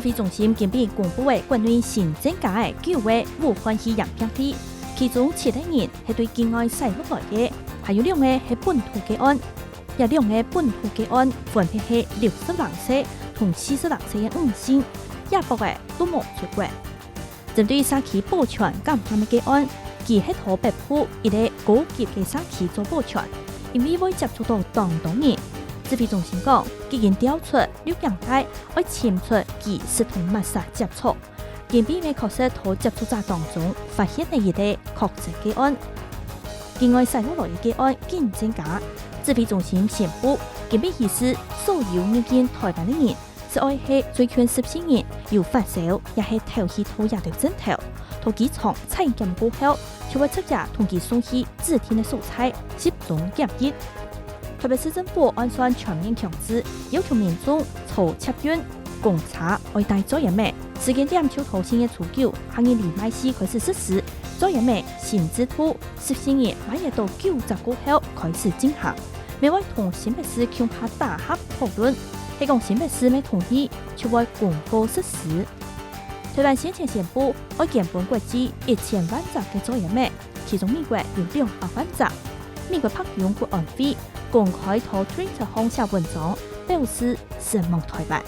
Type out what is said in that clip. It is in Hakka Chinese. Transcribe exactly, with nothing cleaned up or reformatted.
指揮中心今晡公布个國內新增加个九个武漢肺炎病例，其中七个人係對境外徙入來个，還有兩个係本土個案。這兩个本土個案分別係六十零歲同四十零歲个女性，這駁仔都無出國。針對社區保全感染个個案，佢係在北部一個高級个社區做保全，因為會接觸到當多人。指揮中心講，既經調出旅行袋，愛清出佢食同抹茶接觸。今晡日確實在接觸者當中發現了一個確診個案。境外徙入來个個案緊增加，指揮中心宣布，今晡日起所有入境臺灣个人，只愛係最近十四日有發燒，也係頭去到這兜症頭，在機場採檢過後，就會直接同佢送去指定个所在集中檢疫。臺北市政府按算全面強制，要求民眾坐捷運、公車愛戴嘴掩仔，時間點就在四月初九下午禮拜四開始實施。嘴掩仔新制度十四日八月到九十過後開始進行，乜會同新北市共下打合討論，係講新北市乜同意，就會公告實施。臺灣先前宣布愛捐分國際一千萬隻个嘴掩仔，其中美國有兩百萬隻。美國白宮國安會公開在Twitter項寫文章，表示承蒙臺灣。